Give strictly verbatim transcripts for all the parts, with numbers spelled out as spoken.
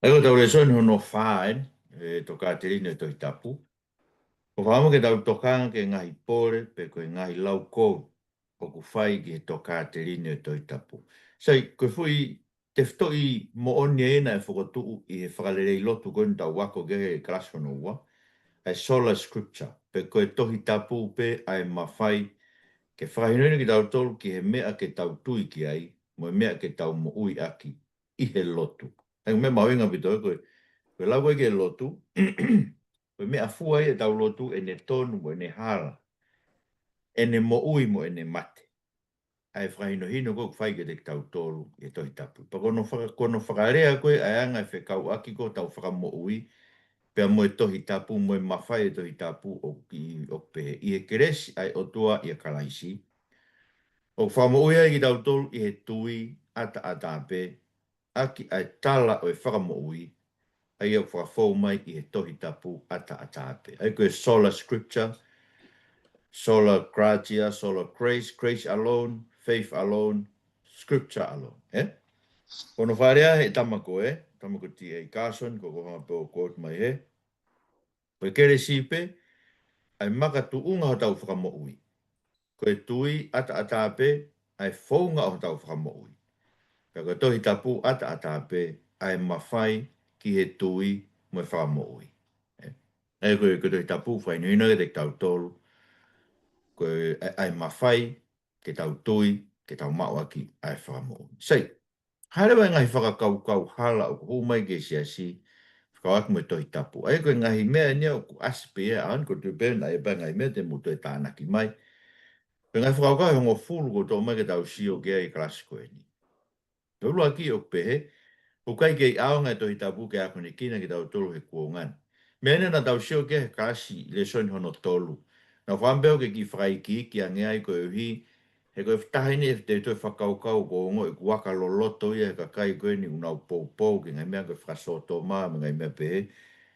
ʻA ia ko ʻetau lēsoni hono fā eni, ʻi he tokāteline ʻo e Tohi Tapu. ʻOku ou fakaʻamu ke tau tokanga ki he ngaahi pole, pe ko e ngaahi laukovi ʻoku fai ki he tokāteline ʻo e Tohi Tapu. Sai, ko e foʻi tefitoʻi moʻoni ʻena ʻe fokotuʻu ʻi he fakalelei lotu ko eni ʻoku tau ako ki ai he kalasi hono ua, ʻa e Sola Scriptura, pe ko e Tohi Tapu pē ʻa e mafai ke fakahinohino kitautolu ki he meʻa ke tau tui ki ai, mo e meʻa ke tau moʻui ʻaki ʻi he lotu. ʻA ia ko e meʻa mahuʻinga ʻaupito ko e, ko e lau ko ē ki he lotu, ko e meʻafua ia ʻetau lotu, ʻene tonu mo ʻene hala, ʻene moʻui mo ʻene mate. ʻA e fakahinohino ko ē ʻoku fai kiate kitautolu ʻi he Tohi Tapu. Pea ko hono faka-, ko hono fakalea ko ē ʻa e anga e fekauʻaki ko ē hotau fakamoʻui pea mo e Tohi Tapu, mo e mafai ʻo e Tohi Tapu, ʻoku ki-, ʻoku pehē: ʻI he kelesi ʻa e ʻOtua ʻia Kalaisi, ʻoku fakamoʻui ai kitautolu ʻi he tui ʻataʻatā pē ʻaki ʻa e tala ʻo e fakamoʻui, ʻa ia ʻoku fakafou mai ʻi he Tohi Tapu ʻataʻatā pē. ʻA ia ko e Sola Scriptura, Sola Gratia, Sola Grace, Grace alone, faith alone, Scripture alone, ē? Ko hono fakalea ʻe he tama ko ē, tama ko T A Carson, ko e konga pē ʻoku quote mai hē: Ko e kelesi pē ʻa e makatuʻunga hotau fakamoʻui. Ko e tui ʻataʻatā pē ʻa e founga ʻo hotau fakamoʻui. Pea ko e Tohi Tapu ʻataʻatā pē ʻa e mafai ki he tui mo e fakamoʻui. Ē? ʻA ia ko e, ko e Tohi Tapu fakahinohino kiate kitautolu ko e, ʻa e, ʻa e mafai ke tau tui, ke tau maʻu ʻaki ʻa e fakamoʻui. Sai, hā leva e ngaahi fakakaukau hala ʻoku hū mai ki he siasi, fekauʻaki mo e Tohi Tapu. ʻA ia ko e ngaahi meʻa eni ia ʻoku ʻasi pē ia, ʻa eni ko e tui pē ʻa e ngaahi meʻa te mou toe tānaki mai. Ko e ngaahi fakakaukau ʻe hongofulu ʻoku ou toʻo mai ke tau sio ki ai he kalasi ko eni. Ko e ʻuluaki ʻoku pehē, ʻoku ʻikai kei ʻaonga e Tohi Tapu ke akonekina kitautolu he kuonga ni. Meʻa eni naʻa tau sio ki ai he kalasi lēsoni hono tolu. Naʻa ku fakaʻamu pē au ke kiʻi fakaikiiki ange ai koeʻuhi he ko e taha eni e te toe fakakaukau ʻoku ou ongoʻi ʻoku aka loloto ia he kakai ko eni ʻoku nau poupou ki he ngaahi meʻa ko e fakasōtoma mo e ngaahi meʻa pehē.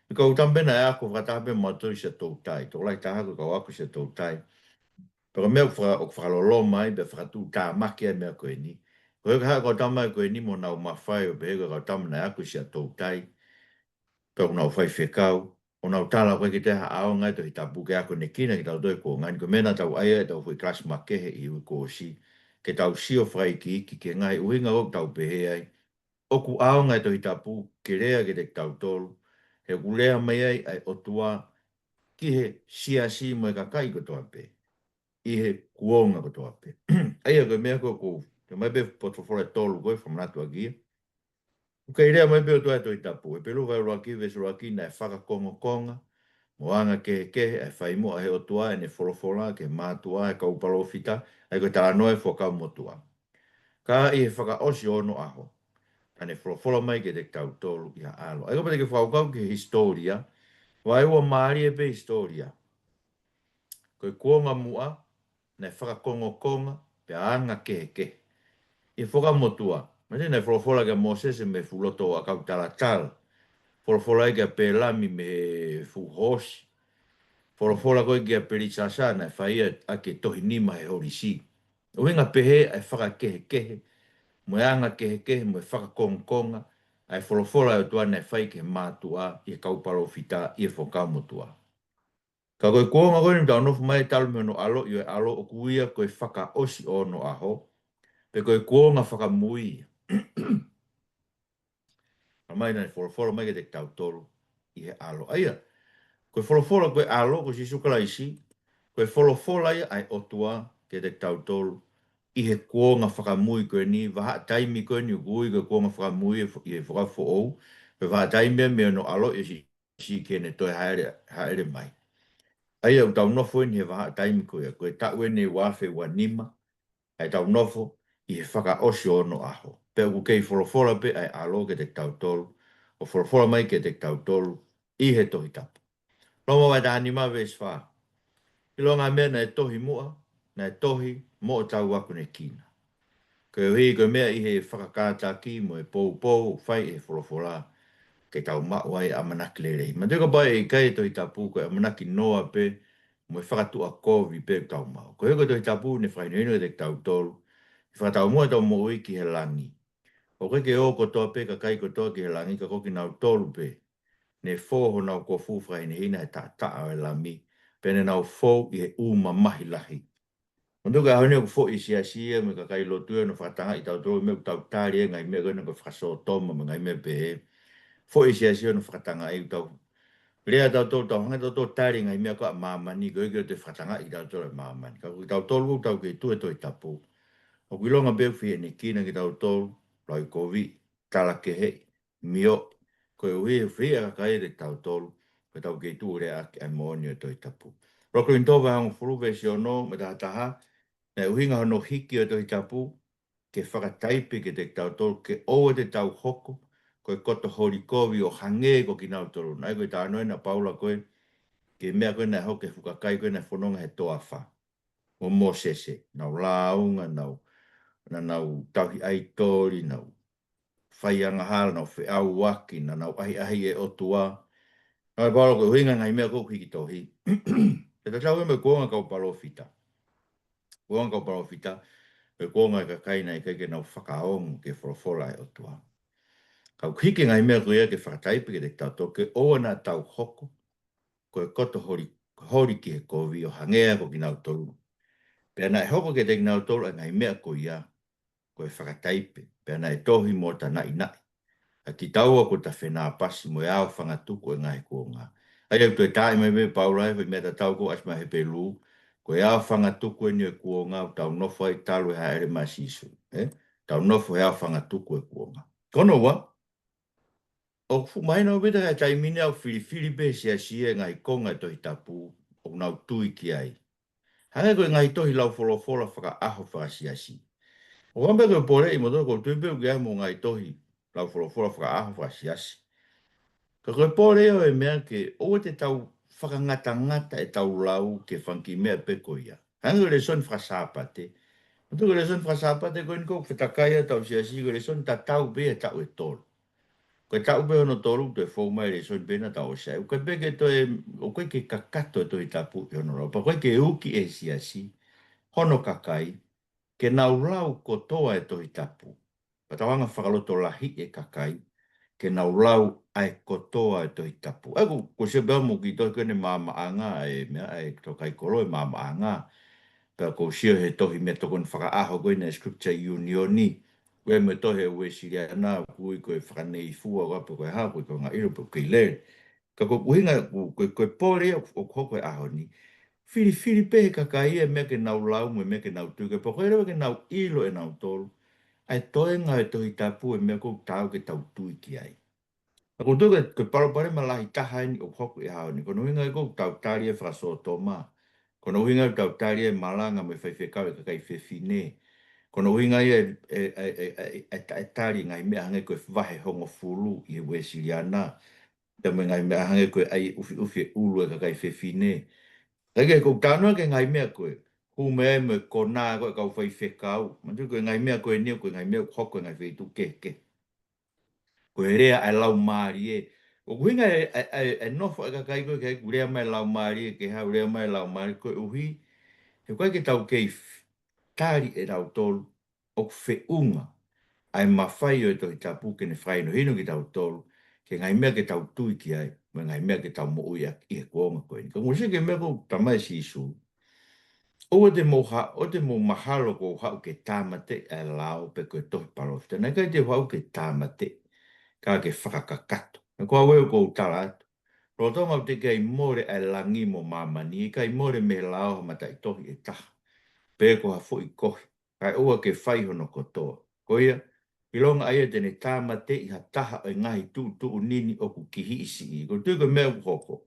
He ko ʻetau tama pē naʻe ako fakataha pē mo au ʻi Siaʻatoutai. Tokolahi taha ko e kau ako Siaʻatoutai. Pea ko e meʻa ʻoku faka-, ʻoku fakaloloma ai, pea fakatuʻutāmaki ai e meʻa ko eni. Ko e hā e kau tama ko eni mo honau mafai ʻo pehē ko e kau tama naʻe ako ʻi Siaʻatoutai, pea ʻoku nau faifekau, ʻo nau tala ko e ʻikai ke toe ʻaonga e Tohi Tapu ke akonekina kitautolu he kuonga ni. Ko e meʻa naʻa tau ʻai ai ʻetau foʻi kalasi makehe ʻi he uike kuo ʻosi, ke tau sio fakaikiiki ki he ngaahi ʻuhinga ʻoku tau pehē ai ʻoku ʻaonga e Tohi Tapu ke lea kiate kitautolu, he ʻoku lea mai ai ʻa e ʻOtua ki he siasi mo e kakai kotoa pē ʻi he kuonga kotoa pē. ʻA ia ko e meʻa ko ē ʻoku, te mai pē potu folofola ʻe tolu ko ē fakamanatu ʻaki ia. ʻOku kei lea mai pē ʻOtua he Tohi Tapu. Hepelū vahe ʻuluaki veesi ʻuluaki: Naʻe fakakongokonga mo anga kehekehe ʻa e fai muʻa ʻe he ʻOtua ʻene folofola ki he mātuʻa, ʻa e kau palōfita, ʻa ia ko e talanoa e Fuakava Motuʻa. Ka ʻi he fakaʻosi ʻo onoʻaho, naʻa ne folofola mai kiate kitautolu ʻi ha ʻAlo. ʻA ia kapau te ke fakakaukau ki he hisitōlia, vaeua mālie pē hisitōlia. Ko e kuonga muʻa, naʻe fakakongokonga pea anga kehekehe. ʻI he Fuakava Motuʻa, mahino naʻe folofola kia Mōsese mei he fuʻu loto ʻakau talatala. Folofola ai kia Pēlami mei he fuʻu hoosi. Folofola ko ē kia Pelisasa naʻe fai ʻaki e tohi nima he holisi. ʻUhinga pehē ʻa e fakakehekehe, mo e anga kehekehe, mo e fakakongokonga ʻa e folofola ʻa e ʻOtua naʻe fai ki he mātuʻa ʻi he kau palōfita ʻi he Fuakava Motuʻa. Ka ko e kuonga ko eni ʻoku tau nofo mai ai talu mei hono ʻaloʻi ʻo e ʻAlo, ʻoku ui ia ko e fakaʻosi ʻo onoʻaho, pe ko e kuonga fakamui. Naʻe folofola mai kiate kitautolu ʻi he ʻAlo. ʻA ia, ko e folofola ko e ʻAlo, ko Sīsū Kalaisi, ko e folofola ia ʻa e ʻOtua kiate kitautolu ʻi he kuonga fakamui ko eni, vahaʻa taimi ko eni ʻoku ui ko e kuonga fakamui ʻi he fo-, ʻi he Fuakava Foʻou, ko e vahaʻa taimi ia mei hono ʻaloʻi ʻo Sī-, Sīsū ki heʻene toe hāʻele, hāʻele mai. ʻA ia ʻoku tau nofo eni he vahaʻa taimi ko ia, ko e taʻu eni ʻe ua afe ua nima, ʻa ʻetau nofo ʻi he fakaʻosi ʻo onoʻaho. Pea ʻoku kei folofola pē ʻa e ʻAlo kiate kitautolu, ʻo folofola mai kiate kitautolu ʻi he Tohi Tapu. Loma vahe taha nima veesi fā: ʻIlonga e meʻa naʻe tohi muʻa, naʻe tohi mo ʻetau akonekina. Koeʻuhi ko e meʻa ʻi he fakakātaki mo e poupou ʻoku fai ʻe he folofola, ke tau maʻu ai ʻamanaki lelei. Manatuʻi kapau ʻe ʻikai e Tohi Tapu, ko e ʻamanaki noa pē mo e fakatuʻakovi pē ʻoku tau maʻu. Koeʻuhi ko e Tohi Tapu naʻe fakahinohino kiate kitautolu, ʻe fakataumuʻa ʻetau moʻui ki he langi. ʻoku ʻikai ke ō kotoa pē kakai kotoa ki he langi, ka ko kinautolu pē ne fō honau kofu fakahinehina he taʻataʻa ʻo e Lami, pea ne nau fou ʻi he ʻū mamahi lahi. Manatuʻi ko e ʻaho ni ʻoku foʻi e siasi ia mo e kakai lotu ia ʻo fakatangaʻi kitautolu, meʻa ʻoku tau tali e ngaahi meʻa ko ena ko e fakasōtoma mo e ngaahi meʻa pehē. Foʻi e siasi ia ʻo fakatangaʻi, ʻoku tau lea tautolu, tau hanga tautolu ʻo tali e ngaahi meʻa ko ē ʻa māmani, koeʻuhi ke toe fakatangaʻi kitautolu ʻe māmani. Ka ko kitautolu ʻoku tau kei tuʻu he Tohi Tapu, ʻoku ʻilonga pē ʻoku fieinekina kitautolu, lau kovi, tala kehe, mio, koeʻuhi he fieinekina kakai ʻiate kitautolu, ko ʻetau kei tuʻu ʻo lea ʻaki ʻa e moʻoni ʻo e Tohi Tapu. ʻUluaki Kolinitō vahe hongofulu veesi ono mo e taha taha, naʻe ʻuhinga hono hiki ʻo e Tohi Tapu ke fakataipe kiate kitautolu ke ʻoua te tau hoko ko e koto holi kovi ʻo hangē ko kinautolu. Naʻe ko e talanoa ʻena ʻa Paula ko ē ki he meʻa ko ē naʻe hoko ki he fuʻu kakai ko ē naʻe fononga he toafa mo Mōsese, nau lāunga, nau, naʻa nau tauhi ʻaitoli, nau fai angahala, nau feʻauaki, naʻa nau ʻahiʻahiʻi e ʻOtua. Naʻe pehē ʻoku ʻuhinga e ngaahi meʻa ko ē ʻoku hiki tohi, ʻe tatau ia mo e kuonga kau palōfita. Kuonga kau palōfita, ko e kuonga e kakai naʻe ʻikai ke nau fakaongo ki he folofola ʻa e ʻOtua. Ka ʻoku hiki e ngaahi meʻa ko ia ke fakataipe kiate kitautolu ke ʻoua naʻa tau hoko ko e koto holi, holi ki he kovi ʻo hangē ko kinautolu. Pea naʻe hoko kiate kinautolu e ngaahi meʻa ko ia ko e fakataipe, pea naʻe tohi mo ta naʻinaʻi, ʻa kitaua kuo ta fenāpasi mo e ao fangatuku ʻo e ngaahi kuonga. ʻA ia ʻoku toe taaʻi mai pē ʻe Paula e foʻi meʻa tatau ko ē ʻasi mei he Hepelū, ko e ao fangatuku eni ʻo e kuonga ʻoku tau nofo ai talu e hāʻele mai ʻa Sīsū, ē? Tau nofo he ao fangatuku ʻo e kuonga. Ko hono ua, ʻoku fuʻu mahino pē ʻi he taimi ni ʻoku filifili pē ʻe he siasi e ngaahi konga e Tohi Tapu ʻoku nau tui ki ai. Hangē ko e ngaahi tohi lau folofola fakaʻaho fakasiasi. ʻOku ʻamu pē ko e poleʻi mo tō ʻoku ou tui pē ʻoku ʻi ai mo e ngaahi tohi lau folofola fakaʻaho fakasiasi. Ka ko e poleʻi ʻo e meʻa ke ʻoua te tau fakangatangata ʻetau lau ki he fanga kiʻi meʻa pē ko ia. Hangē ko e lēsoni fakasāpate. Manatuʻi ko e lēsoni fakasāpate ko eni ʻoku fetakai ai ʻetau siasi, ko e lēsoni tatau pē ia he taʻu ʻe tolu. Ko e taʻu pē hono tolu toe fou mai e lēsoni pē naʻa tau ʻosi ʻai. ʻOku ʻikai pē ke toe, ʻoku ʻikai ke kakato e Tohi Tapu ʻi hono lau. Pea ʻoku ʻikai ke uki ʻe he siasi hono kakai ke nau lau kotoa e Tohi Tapu. Pea tau hanga fakalotolahiʻi e kakai ke nau lau ʻa e kotoa e Tohi Tapu. ʻA ia ko, ko e sio pē ʻa mou ki he tohi ko eni Maamaʻanga, ʻa e meʻa, ʻa e tokaikolo e Maamaʻanga. Pea ʻoku ou sio he tohi meʻatokoni fakaʻaho ko eni Scripture Union, ko e meʻa tohi ʻa e Uēsiliana, ʻoku ui ko e Fakaneifua, ko e hā, ko e Konga ʻIlo, pe ko e Keilele. Ka ko e ʻuhinga, ko, ko, ko e poleʻi ʻoku, ʻoku hoko he ʻaho ni. Filifili pē he kakai e meʻa ke nau lau mo e meʻa ke nau tui ki ai, pea ʻoku ʻikai leva ke nau ʻilo ʻe nautolu ʻa e toenga e Tohi Tapu e meʻa ʻoku taau ke tau tui ki ai. Ka ʻoku ou tui ko e, ko e palopalema lahi taha eni ʻoku hoko he ʻaho ni. Ko hono ʻuhinga ia ʻoku tau tali e fakasōtoma. Ko hono ʻuhinga ʻoku tau tali e malanga mo e faifekau e kakai fefine. Ko hono ʻuhinga ia e, e, e tali e ngaahi meʻa hangē ko e vahe hongofulu ʻi he Uēsiliana. Pea mo e ngaahi meʻa hangē ko e ʻai ʻufiʻufi e ʻulu e kakai fefine. Kae kehe ʻoku ou talanoa ki he ngaahi meʻa ko ē hū mai ai mo e konā ko ē kau faifekau. Manatuʻi ko e ngaahi meʻa ko eni ko e ngaahi meʻa ʻoku hoko he ngaahi feituʻu kehekehe. Ko e lea ʻa e laumālie. ʻOku ʻuhinga e, e, e, e nofo e kakai ko ē ke ʻai ʻoku lea mai e laumālie, ke hā ʻoku lea mai e laumālie, koeʻuhi he ʻoku ʻikai ke tau kei f-, tali ʻe nautolu ʻoku feʻunga ʻa e mafai ʻo e Tohi Tapu ke ne fakahinohino kitautolu ki he ngaahi meʻa ke tau tui ki ai, mo e ngaahi meʻa ke tau moʻui ʻaki ʻi he kuonga ko eni. Ka mou sio ki he meʻa ʻoku talamai ʻe Sīsū. ʻOua te mou ha-, ʻoua te mou mahalo kuo u haʻu ke tāmateʻi ʻa e lao pe ko e tohi palōfita. Naʻe ʻikai te u haʻu ke tāmateʻi, ka ke fakakakato. He ko au ē ʻoku ou tala atu. Lolotonga ʻoku teʻeki ai mole ʻa e langi mo māmani, ʻikai mole mei he lao ha mataʻitohi ʻe taha. Pe ko ha foʻi kohi. Kae ʻoua ke fai hono kotoa. Ko ia, ʻilonga ʻa ia te ne tāmateʻi ha taha ʻo e ngaahi tuʻutuʻuni ni ʻoku kihiʻi siʻi. ʻOku ou tui ko e meʻa ʻoku hoko.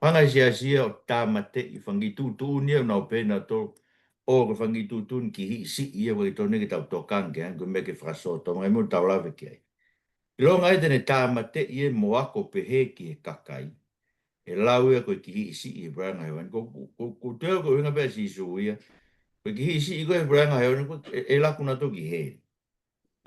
Hanga ʻe he siasi ia ʻo tāmateʻi fanga kiʻi tuʻutuʻuni ia ʻoku nau pehē nautolu ʻoku fanga kiʻi tuʻutuʻuni kihiʻi siʻi ia ʻoku ʻikai totonu ke tau tokanga ki ai, ko e meʻa ke fakasōtoma, ʻikai mo tau lave ki ai. ʻIlonga ia te ne tāmateʻi ē mo ako pehē ki he kakai, ʻe lau ia ko e kihiʻi siʻi he puleʻanga hēvani. Ko, ko, ko, ko e toe ko e ʻuhinga pē ʻa Sīsū ia. Ko e kihiʻi siʻi ko ē he puleʻanga hēvani, ko e, ʻe laku nautolu ki heli.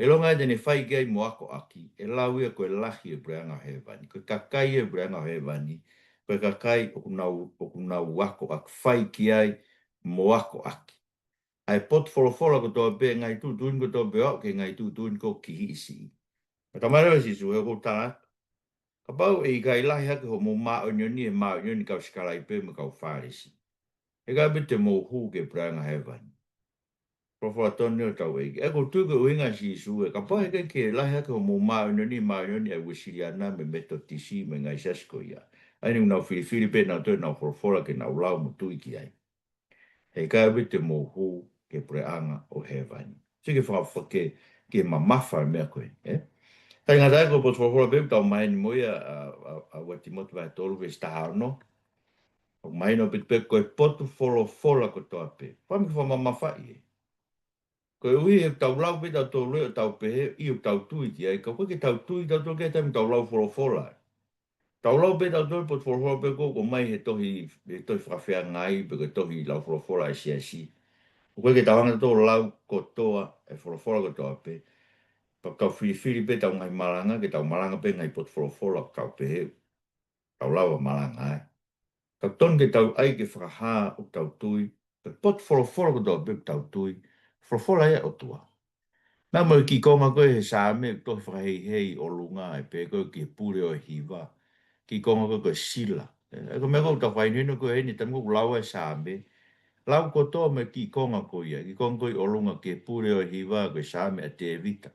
ʻIlonga ia te ne fai ki ai mo ako ʻaki, ʻe lau ia ko e lahi e puleʻanga hēvani. Ko e kakai e puleʻanga hēvani, ko e kakai ʻoku nau, ʻoku nau ako ʻaki, fai ki ai mo ako ʻaki. ʻa e potu folofola kotoa pē, ngaahi tuʻutuʻuni kotoa pē ʻo aʻu ki he ngaahi tuʻutuʻuni ko ē ki he siʻi. Ka talamai leva ʻe Sīsū, he ʻoku ou tala atu, kapau ʻe ʻikai lahi hake hoʻomou māʻoniʻoni ʻi he māʻoniʻoni ʻa e kau sikalaipe mo e kau Fālesi, he ʻikai pē te mou hū ki he puleʻanga hēvani. Folofola tonu ʻo hotau ʻEiki. ʻOku ou tui ko e ʻuhinga ʻa Sīsū ē, kapau he ʻikai ke lahi hake hoʻomou māʻoniʻoni ʻi he māʻoniʻoni ʻa e Uēsiliana mo e Metotisi mo e ngaahi siasi ko ia, ʻa ia naʻa nau filifili pē nautolu ʻenau folofola ke nau lau mo tui ki ai, he ʻikai pē te mou hū ki he puleʻanga ʻo hēvani. Sio ki he fakafake, ki he mamafa ʻo e meʻa ko ē, ē? ʻIkai ngata ai, ko e potu folofola pē ʻoku tau maheni mo ia, ʻa, ʻa, ʻa ua Tīmote vahe tolu veesi taha ono. ʻOku mahino pē, pē ko e potu folofola kotoa pē. Fai mo ke fakamamafaʻi ē. Koeʻuhi he ʻoku tau lau pē tautolu ē ʻo tau pehē, ʻio ʻoku tau tui ki ai, ka ʻoku ʻikai ke tau tui tautolu ki ai he taimi ʻoku tau lau folofola ai. Tau lau pē tautolu e potu folofola pē ko ē ʻoku ʻomai he tohi, he tohi fakafeangai pe ko e tohi lau folofola ʻa e siasi. ʻOku ʻikai ke tau hanga tautolu ʻo lau kotoa e folofola kotoa pē. Pea tau filifili pē ʻetau ngaahi malanga, ke tau malanga pē ngaahi potu folofola ʻoku tau pehē ʻoku tau lava ʻo malanga ai. Ka ʻoku totonu ke tau ʻai ke fakahā ʻoku tau tui, ko e potu folofola kotoa pē ʻoku tau tui, folofola ia ʻa e ʻOtua. Naʻa mo e kiʻi konga ko ē he Saame, tohi fakaheihei ʻi ʻolunga, ʻa e pehē ko ē ki he pule ʻo e hiva. Kiʻi konga ko ē ko e sila. ʻE, ʻa ia ko e meʻa ko ē ʻoku tau fakahinohino ko ē heni, taimi ko ē ʻoku lau ai e Saame, lau kotoa mo e kiʻi konga ko ia, kiʻi konga ko ē ʻi ʻolunga ki he pule ʻo e hiva, ko e Saame ʻa Tēvita.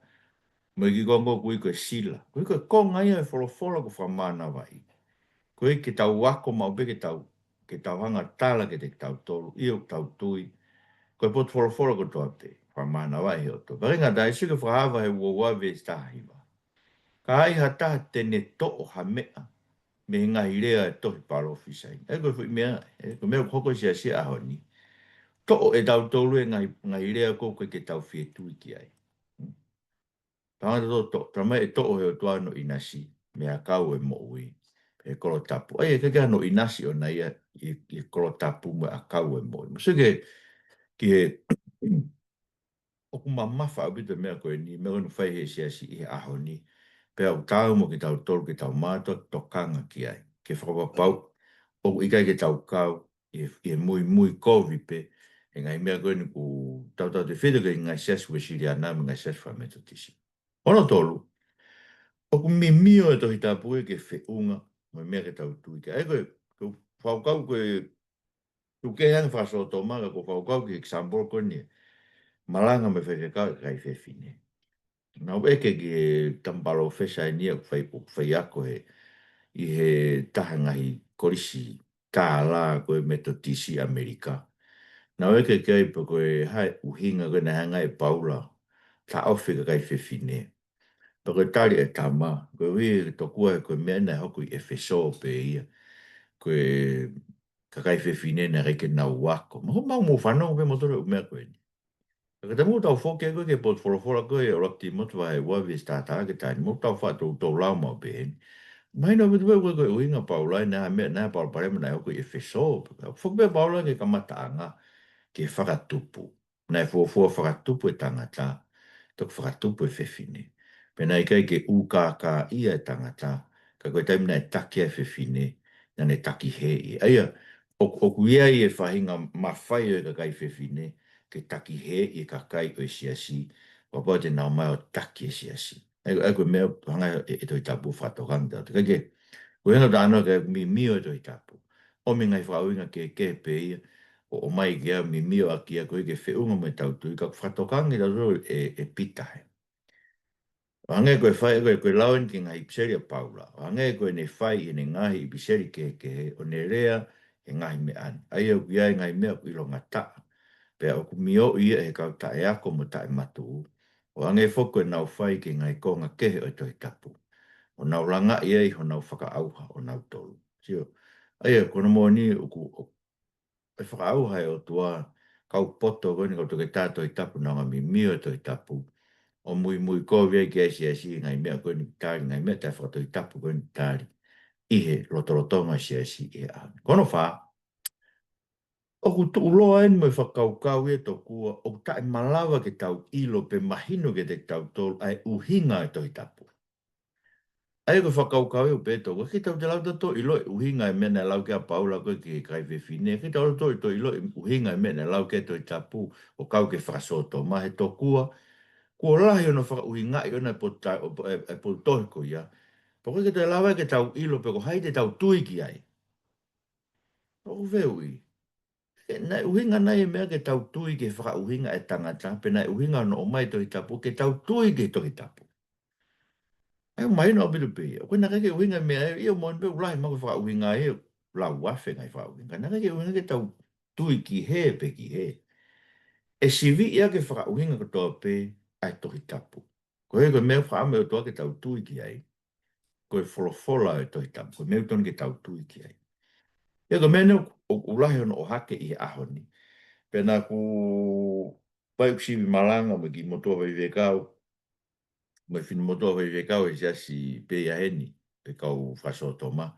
Mo e kiʻi konga ko ē ʻoku ui ko e sila. Ko e, ko e konga ia e folofola ʻoku fakamānavaʻi. Ko e ke tau ako maʻu pē ke tau, ke tau hanga ʻo tala kiate kitautolu, ʻio ʻoku tau tui, ko e potu folofola kotoa pē, fakamānavaʻi he ʻOtua. Pea ʻikai ngata ai, sio ki he Fakahā vahe ua ua veesi taha hiva. Ka ai ha taha te ne toʻo ha meʻa mei he ngaahi lea ʻo e tohi palōfisai. ʻA ia ko e foʻi meʻa, ē, ko e meʻa ʻoku hoko ʻi he siasi he ʻaho ni. Toʻo ʻe tautolu e ngaahi, ngaahi lea ko ē ʻoku ʻikai ke tau fie tui ki ai. Tangata to, to, talamai ʻe toʻo ʻe he ʻOtua hono ʻinasi mei he ʻakau ʻo e moʻui, he kolo tapu. ʻA ia, ʻikai ke ʻi ai hano ʻinasi ʻoʻona ia ʻi, ʻi he kolo tapu mo e ʻakau ʻo e moʻui. Mou sio ki he, ki he, ʻoku mamafa ʻaupito e meʻa ko eni, meʻa ko eni ʻoku fai he siasi ʻi he ʻaho ni. Pea ʻoku taau mo kitautolu ke tau mātuʻaki tokanga ki ai, ke fakapapauʻi ʻoku ʻikai ke tau kau ʻi he, ʻi he muimui kovi pē he ngaahi meʻa ko eni ʻoku tautautefito ki he ngaahi siasi Uēsiliana mo e ngaahi siasi fakametotisi. Hono tolu, ʻoku mimio e Tohi Tapu ia ke feʻunga mo e meʻa ke tau tui ki ai. ʻA ia ko e, ko e fakakaukau ko ē, ʻoku kehe ange fakasōtoma, ka ko e fakakaukau ki he example ko eni, malanga mo e faifekau ʻa e kakai fefine. Naʻa ku ʻeke ki he tama palōfesa eni ia ʻoku fai, ʻoku faiako he, ʻi he taha e ngaahi kolisi tālā ko ē Metotisi ʻAmelika. Naʻa ku ʻeke ki ai pe ko e hā e ʻuhinga ko ē naʻe hanga ʻe Paula ʻo taʻofi e kakai fefine. Pea ko e tali ʻa e tama, koeʻuhi he tokua he ko e meʻa naʻe hoko ʻi ʻEfesō pē ia, ko e kakai fefine naʻe ʻikai ke nau ako. Mahalo ʻoku mou fanongo pē moutolu he ʻū meʻa ko eni. Ka ko e taimi ʻoku tau foki ai ko ē ki he potu folofola ko ē ʻuluaki Tīmote vahe ua veesi taha taha ki he taha nima, ʻoku tau faʻa toutou lau maʻu pē heni. Mahino ʻaupito pē ko e, ko e ʻuhinga ʻa Paula ē, naʻe meʻa, naʻe palopalema naʻe hoko ʻi ʻEfesō. Foki pē ʻa Paula ki he kamataʻanga, ki he fakatupu. Naʻe fuofua fakatupu e tangata, toki fakatupu e fefine. Pea naʻe ʻikai ke ʻū kākāʻia e tangata, ka ko e taimi naʻe taki ai e fefine, naʻa ne takihēʻi. ʻA ia, ʻoku, ʻoku ʻi ai e faʻahinga mafai ʻo e kakai fefine ke takihēʻi e kakai ʻo e siasi, kapau te nau ō mai ʻo taki e siasi. ʻA ia, ʻa ia ko e meʻa ʻoku hanga ʻe, ʻe he Tohi Tapu ʻo fakatokanga kiate kitautolu. Ka ko e, ko e ʻuhinga ʻoku tau talanoa ki ai ʻoku mimio e Tohi Tapu. ʻOmi e ngaahi fakauhinga kehekehe pē ia, ʻo, ʻomai ke ʻai mimio ʻaki ia koeʻuhi ke feʻunga mo ʻetau tui, ka ʻoku fakatokanga kiate kitautolu ʻe, ʻe Pita he. ʻO hangē ko e fai, ko e, ko e lau eni ki he ngaahi ʻipiseli ʻa Paula. ʻO hangē ko ʻene fai ʻi heʻene ngaahi ʻipiseli kehekehe, ʻo ne lea he ngaahi meʻa ni. ʻA ia ʻoku ʻi ai e ngaahi meʻa ʻoku ʻilongataʻa. Pea ʻoku mioʻi ia ʻe he kau taʻeako mo taʻematuʻu. ʻO hangē foki ko ʻenau fai ki he ngaahi konga kehe ʻo e Tohi Tapu, ʻo nau langaʻi ai honau fakaʻauha ʻonautolu. Sio. ʻA ia, ko hono moʻoni ʻoku, ʻo, ʻe fakaʻauha ʻe he ʻOtua e kau poto ko eni, kau toketā Tohi Tapu, naʻa nau mimio e Tohi Tapu, ʻo muimui kovi ai ki ai e siasi he ngaahi meʻa ko eni ʻoku tali, ngaahi meʻa taʻefakatohitapu ko eni ʻoku tali ʻi he lotolotonga e siasi ʻi he ʻaho ni. Ko hono fā, ʻoku tuʻuloa eni mo e fakakaukau ia tokua ʻoku taʻemalava ke tau ʻilo pe mahino kiate kitautolu ʻa e ʻuhinga e Tohi Tapu. ʻA ia ko e fakakaukau ʻoku pehē ʻe Tokua, ʻikai ke tau toe lau tautolu ʻo ʻilo e ʻuhinga e meʻa naʻe lau ki ai ʻa Paula ko ē ki he kakai fefine, ʻikai ke tau toe ʻilo e ʻuhinga e meʻa naʻe lau ki ai e Tohi Tapu ʻo kau ki he fakasōtoma, he Tokua, kuo lahi hono fakaʻuhingaʻi ʻona e potu ta-, ʻo, e, e potu tohi ko ia. Pea ʻoku ʻikai ke toe lava ke tau ʻilo pe ko hai te tau tui ki ai. ʻOku fehuʻi. Ke, naʻe ʻuhinga nai e meʻa ke tau tui ki he fakaʻuhinga ʻa e tangata, pe naʻe ʻuhinga hono ʻomai e Tohi Tapu ke tau tui ki he Tohi Tapu? ʻA ia, mahino ʻaupito pē ia. ʻOku ʻikai ke ʻuhinga e meʻa ia, ʻio, moʻoni pē ʻoku lahi mahalo e fakaʻuhinga ia, lau afe ngaahi fakaʻuhinga. Ka naʻe ʻikai ke ʻuhinga ke tau tui ki hē pe ki hē. ʻE siviʻi ʻaki e fakaʻuhinga kotoa pē ʻa e Tohi Tapu. Ko e, ko e meʻa ʻoku fakaʻamu e ʻOtua ke tau tui ki ai, ko e folofola ʻo e Tohi Tapu, ko e meʻa ʻoku totonu ke tau tui ki ai. ʻA ia ko e meʻa ni ʻoku, ʻoku lahi hono ʻohake ʻi he ʻaho ni. Pea naʻa ku fai ʻeku sivi malanga mo e kiʻi motuʻa faifekau, mo e finemotuʻa faifekau he siasi pē ia heni, pe kau fakasōtoma.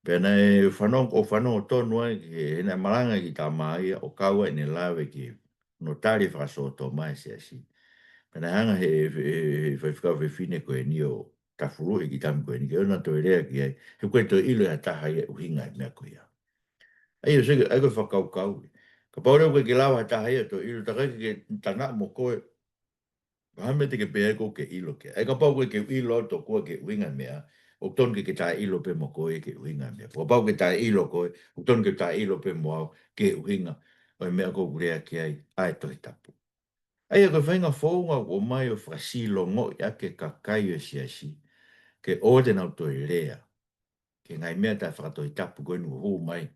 Pea naʻe fanongo, ʻo fanongo tonu ai ki he, he naʻe malanga e kiʻi tama ia ʻo kau ai ʻene lave ki hono tali e fakasōtoma e siasi. Pea naʻe hanga he, he, he faifekau fefine ko eni ʻo tafuluʻi e kiʻi tama ko eni ke ʻoua naʻa toe lea ki ai, he ʻoku ʻikai toe ʻilo ʻe ha taha ia e ʻuhinga e meʻa ko ia. ʻA ia, ʻosi ʻa ia ko e fakakaukau. Kapau leva ʻoku ʻikai ke lava ha taha ia ʻo toe ʻilo, ta ʻikai ke tangata mo koe, ha meʻa te ke pehē ai ʻoku ke ʻilo ki ai. ʻA ia kapau ʻoku ʻikai ke u ʻilo au Tokua ki he ʻuhinga e meʻa, ʻoku totonu ke ke taʻeʻilo pē mo koe ki he ʻuhinga e meʻa. Kapau ʻoku ke taʻeʻilo koe, ʻoku totonu ke taʻeʻilo pē mo au ki he ʻuhinga ʻo e meʻa ʻoku ou lea ki ai, ʻa e Tohi Tapu. ʻA ia ko e faʻahinga founga ʻoku ʻomai ʻo fakasilongoʻi ʻaki e kakai ʻo e siasi, ke ʻoua te nau toe lea ki he ngaahi meʻa taʻe fakatohitapu ko eni ʻoku hū mai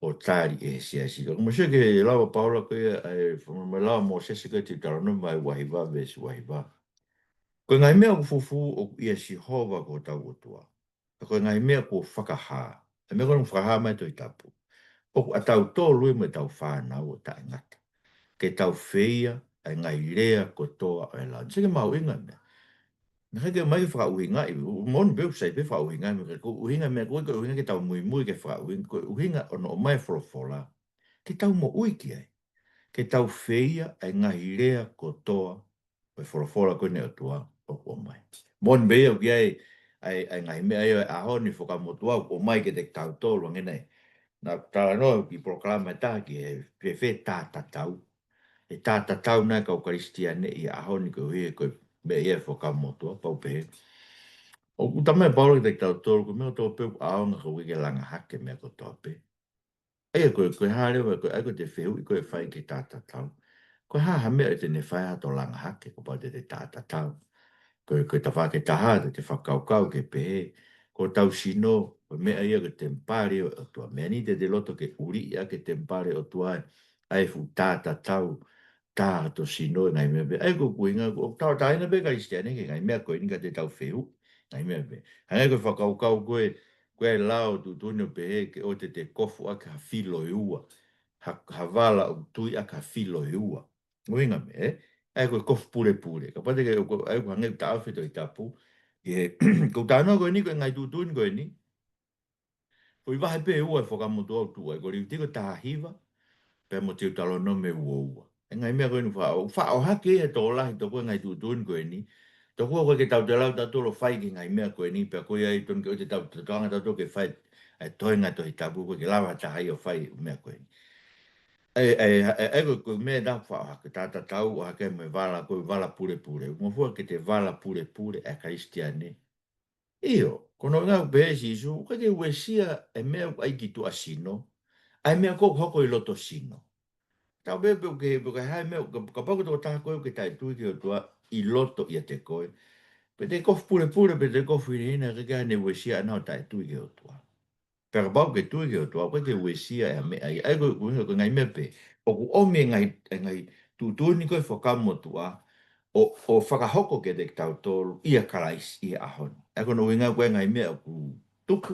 ʻo tali ʻe he siasi. Ka ʻoku mou sio ki he lau ʻa Paula ko ia, ʻa e, fakamatala ʻa Mōsese ko e Teutalōnome vahe uahiva veesi uahiva. Ko e ngaahi meʻa ʻoku fufū ʻoku ʻia Sihova ko hotau ʻOtua. Ka ko e ngaahi meʻa kuo fakahā, e meʻa ko eni ʻoku fakahā mai e Tohi Tapu, ʻoku ʻatautolu ia mo ʻetau fānau ʻo taʻengata, ke tau feia ʻa e ngaahi lea kotoa ʻo e lao ni. Sio ki he mahuʻinga e meʻa. Naʻe ʻikai ke ʻomai ke fakaʻuhingaʻi, ʻo, moʻoni pē ʻoku sai pē fakaʻuhingaʻi, ka ko e ʻuhinga e meʻa ko e, ko e ʻuhinga ke tau muimui ki he fakaʻuhinga, ko e ʻuhinga hono ʻomai e folofola ke tau moʻui ki ai, ke tau feia ʻa e ngaahi lea kotoa ʻo e folofola ko eni ʻa e ʻOtua ʻoku ʻomai. Moʻoni pē ia ʻoku ʻi ai ʻa e, ʻa e ngaahi meʻa ia ʻo e ʻaho ni, Fuakava Motuʻa, ʻoku ʻomai kiate kitautolu ange nai. Naʻa ku talanoa ki he polokalama ʻe taha ki he fēfē tā tatau. ʻE tā tatau nai e kau Kalisitiane ʻi he ʻaho ni koeʻuhi ko e meʻa ia ʻa e Fuakava Motuʻa, pau pē. ʻOku talamai ʻe Paula kiate kitautolu, ko e meʻa kotoa pē ʻoku ʻaonga, ʻoku ʻikai ke langa hake e meʻa kotoa pē. ʻA ia ko e, ko e hā leva, ko e, ʻa ia ko ʻete fehuʻi ko e fai ki he tā tatau, ko e hā ha meʻa te ne fai ai hato langa hake kapau te te tā tatau? Ko e, ko e tafaʻaki ʻe taha te te fakakaukau ke pehē, ko hotau sino ko e meʻa ia ko e temipale ʻo e ʻOtua. Meʻa ni te te loto ke ʻuliʻi ʻaki e temipale ʻo e ʻOtua ʻa e fuʻu tā tatau, tā hoto sino e ngaahi meʻa pē. ʻA ia ko e ʻuhinga, ʻoku tauʻatāina pē e Kalisitiane ki he ngaahi meʻa ko eni ka te tau fehuʻi ngaahi meʻa pē. Hangē ko e fakakaukau ko e, ko e lao tuʻutuʻuni ʻo pehē ke ʻoua te te kofu ʻaki ha filo ʻe ua, ha, ha vala ʻoku tui ʻaki ha filo ʻe ua. ʻUhinga e meʻa, ē? ʻA ia ko e kofu pulepule. Kapau te ke, ko, ʻa ia ʻoku hangē ʻoku taʻofi e Tohi Tapu. ʻI he, ko e talanoa ko eni, ko e ngaahi tuʻutuʻuni ko eni, foʻi vahe pē ʻe ua e Fuakava Motuʻa ʻoku tuʻu ai, ko Levitiko taha hiva pea mo Teutalōnome ua ua. E ngaahi meʻa ko eni fa-, ʻo faʻo hake ia he tokolahi tokua e ngaahi tuʻutuʻuni ko eni. Tokua ʻoku ʻikai ke tau toe lava tautolu ʻo fai ki he ngaahi meʻa ko eni, pea ko ia ai totonu ke ʻoua te tau tokanga tautolu ke fai ʻa e toenga e Tohi Tapu, ʻoku ʻikai ke lava ha taha ia ʻo fai e meʻa ko eni. ʻA ia, ʻa ia, ʻa ia, ʻa ia ko e, ko e meʻa naʻa ku faʻo hake, tā tatau ʻo hake mo e vala, ko e vala pulepule. Ngofua ke te vala pulepule ʻa e Kalisitiane. ʻIo, ko hono ʻuhinga ʻoku pehē ʻe Sīsū, ʻoku ʻikai ke uesia e meʻa ʻoku ʻai ki tuʻa sino ʻa e meʻa ʻoku hoko ʻi loto sino. Tau pehē pē ʻoku ke, ʻoku ke hā e meʻa, ka, kapau ko e tokotaha ko ē ʻoku ke taʻetui ki he ʻOtua ʻi loto ʻiate koe, pe te kofu pulepule, pe te kofu hinehina, ʻikai ke ʻi ai hano uesia ʻana ʻo taʻetui ki he ʻOtua. Pea kapau ʻoku ke tui ki he ʻOtua, ʻoku ʻikai ke uesia e meʻa ia. ʻA ia ko e, ko e, ko e ngaahi meʻa pē ʻoku ʻomi e ngaahi, e ngaahi tuʻutuʻuni ko e Fuakava Motuʻa ʻo, ʻo fakahoko kiate kitautolu ʻia Kalaisi ʻi he ʻaho ni. ʻA ia ko hono ʻuhinga ko e ngaahi meʻa ʻoku tuku,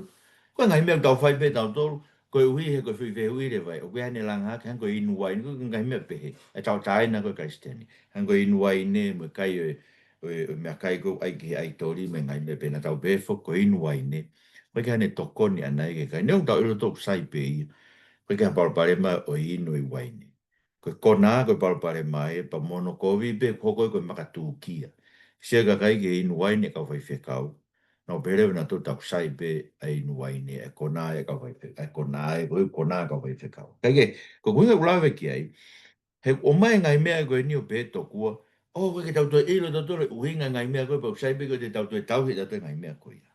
ko e ngaahi meʻa ʻoku tau fai pē tautolu, koeʻuhi he ko e foʻi fehuʻi leva ia, ʻoku ʻi ai hano langa hake, hangē ko e inu uaine, ko e ngaahi meʻa pehē, ʻe tauʻatāina ko e Kalisitiane. Hangē ko e inu uaine mo e kai ʻo e, ʻo e, ʻo e meʻakai ko ē ʻoku ʻai ki he ʻaitoli mo e ngaahi meʻa pehē, naʻa tau pehē foki ko e inu uaine, ʻoku ʻikai ke ne tokoni ʻana ia ki he kai. Neongo ʻetau ʻilo ʻoku sai pē ia, ʻoku ʻikai ke ʻi ai ha palopalema ʻo e inu e uaine. Ko e konā ko e palopalema ia, pea mo hono kovi pē ʻoku hoko ia ko e makatūkia. Sio e kakai ki he inu uaine e kau faifekau, Nau pehē leva naʻa tau sai pē ʻa e inu uaine, ʻa e konā ʻa e kau faifekau, ʻa e konā ʻa e, ko e konā ʻa e kau faifekau. Kae kehe, ko e ʻuhinga ʻoku ou lave ki ai, he ʻomai e ngaahi meʻa ko eni ʻo pehē tokua, ʻoku ʻikai ke tau toe ʻilo tautolu e ʻuhinga e ngaahi meʻa ko ē, pea ʻoku sai pē ko ē te tau toe tauhi ʻe tautolu e ngaahi meʻa ko ia.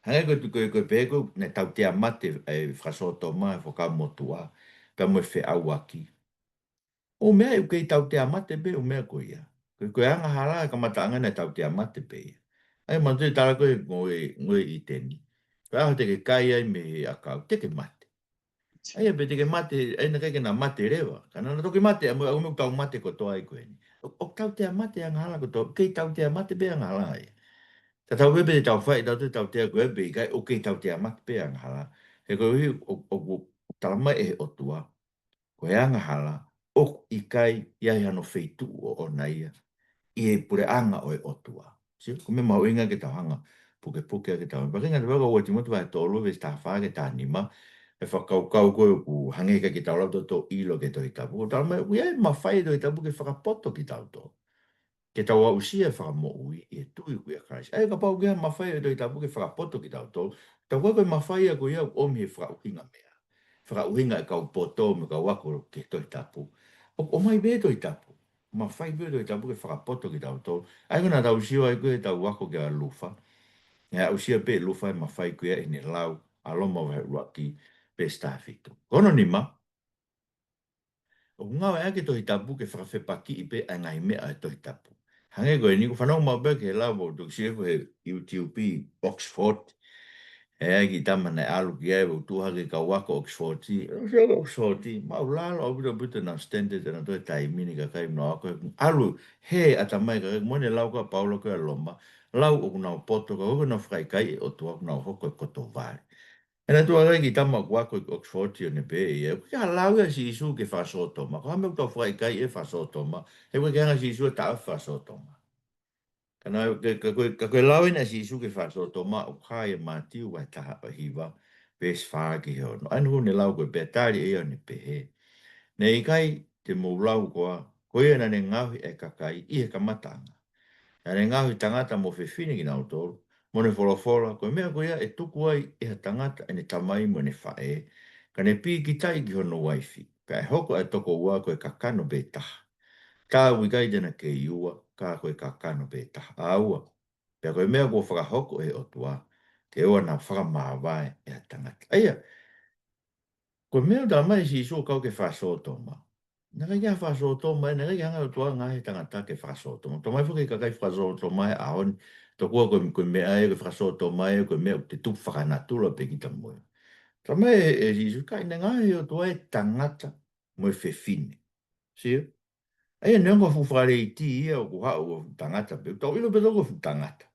Hangē ko e, ko e, ko e pehē ko ē naʻe tau teamate ʻa e fakasōtoma, fakakamotuʻa, pea mo e feʻauaki. ʻO meʻa ʻoku kei tau teamate pē ʻo meʻa ko ia. Ko e, ko e angahala e kamataʻanga naʻe tau teamate pē ia. ʻA ia, manatuʻi e tala ko ē ngoue, ngoue ʻĪteni. Ko e ʻaho te ke kai ai mei he ʻakau, te ke mate. ʻA ia, pea te ke mate, ʻa ia naʻe ʻikai ke na mate leva. Ka naʻa na toki mate, ʻa mo, ʻa mo tau mate kotoa ai ko eni. ʻO, ʻoku tau teamate angahala kotoa, kei tau teamate pē angahala ia. Ka tau pē pē tau fai, tau te tau tea ko ē pē, ʻikai ʻoku kei tau teamate pē angahala. He koeʻuhi, ʻo, ʻo, ʻo, tala mai ʻe he ʻOtua. Ko e angahala, ʻoku ʻikai ʻi ai hano feituʻu ʻoʻona ia ʻi he puleʻanga ʻo e ʻOtua. Sio, ko e meʻa mahuʻinga ke tau hanga pukepuke ʻaki ʻetau. Pea ko e ngaahi vaka ua Tīmote vahe tolu veesi taha fā ki he taha nima, e fakakaukau ko ē ʻoku hangē ʻikai ke tau lava tautolu ʻo ʻilo ki he Tohi Tapu. ʻOku tala mai, ʻoku ʻi ai e mafai e Tohi Tapu ke fakapoto kitautolu. Ke tau aʻusia e fakamoʻui ʻi he tui ʻoku ʻia Kalaisi. ʻA ia kapau ʻoku ʻi ai e mafai e Tohi Tapu ke fakapoto kitautolu, tau ko e mafai ia ko ia ʻoku ʻomi he fakaʻuhinga meʻa. Fakaʻuhinga e kau poto mo e kau ako ki he Tohi Tapu. ʻOku ʻomai pē Tohi Tapu. Mafai pē Tohi Tapu ke fakapoto kitautolu. ʻA ia ko ena tau sio ai ko ē tau ako kia Lufa. ʻE aʻusia pē Lufa e mafai ko ia ʻi heʻene lau ʻa Loma vahe ʻuluaki veesi taha fitu. Ko hono nima, ʻoku ngāueʻaki e Tohi Tapu ke fakafepakiʻi pē ʻa e ngaahi meʻa ʻo e Tohi Tapu. Hangē ko eni, ʻoku ou fanongo maʻu pē ki he lau ʻoku toki sio ko ē he YouTube Oxford. ʻE ʻi ai e kiʻi tama naʻe ʻalu ki ai, ʻoku tuʻu hake e kau ako Oxford. ʻOku sio ko Oxford, māʻulalo ʻaupito ʻaupito ʻenau standard, ʻenau toe taimi ni kakai ʻoku nau ako, ʻalu he ʻatamai kakai, mo ʻene lau ko ē ʻa Paula ko ē ʻa Loma, lau ʻoku nau poto, ka ʻoku nau fakaʻikaiʻi e ʻOtua ʻoku nau hoko e koto vale. ʻE naʻe tuʻu hake e kiʻi tama ʻoku ako ʻi Oxford ʻo ne pehē ia, ʻoku ʻikai ha lau ia ʻa Sīsū ki he fakasōtoma. Ko e hā e meʻa ʻoku tau fakaʻikaiʻi e fakasōtoma? He ʻoku ʻikai ke hanga ʻe Sīsū ʻo taʻofi e fakasōtoma. Ka naʻe, ka, ka ko e, ka ko e lau eni ʻa Sīsū ki he fakasōtoma ʻoku hā ʻia Mātiu vahe taha hiva, veesi fā ki he ono. ʻA ia naʻa ne lau ko ē pea tali ʻe ia ʻo ne pehē, naʻe ʻikai te mou lau koā, ko ia naʻa ne ngaohi e kakai ʻi he kamataʻanga. Naʻa ne ngaohi tangata mo fefine kinautolu, mo ne folofola, ko e meʻa ko ia ʻe tuku ai ʻe ha tangata ʻene tamai mo ʻene faʻē, ka ne pīkitai ki hono uaifi, pea ʻe hoko ʻa e tokoua ko e kakano pē taha. Ka ʻoku ʻikai te na kei ua, ka ko e kakano pē taha. ʻA ua, pea ko e meʻa kuo fakahoko ʻe he ʻOtua, ke ʻoua naʻa fakamāvae ʻe ha tangata. ʻA ia, ko e meʻa ʻoku tala mai ʻe Sīsū ʻo kau ki he fakasōtoma. Naʻe ʻikai ke ʻi ai ha fakasōtoma, naʻe ʻikai ke hanga ʻe he ʻOtua ʻo ngaohi e tangata ki he fakasōtoma. Tala mai foki e kakai fakasōtoma he ʻaho ni, tokua ko e, ko e meʻa ia ko e fakasōtoma ia, ko e meʻa ʻoku te tupu fakanatula pē kita mo ia. Tala mai ʻe, ʻe Sīsū, ʻikai, naʻe ngaohi ʻe he ʻOtua e tangata mo e fefine. Sio? ʻA ia neongo e fuʻu fakaleiti ia ʻoku haʻu ʻo fuʻu tangata pē, tau ʻilo pē tautolu ko e fuʻu tangata.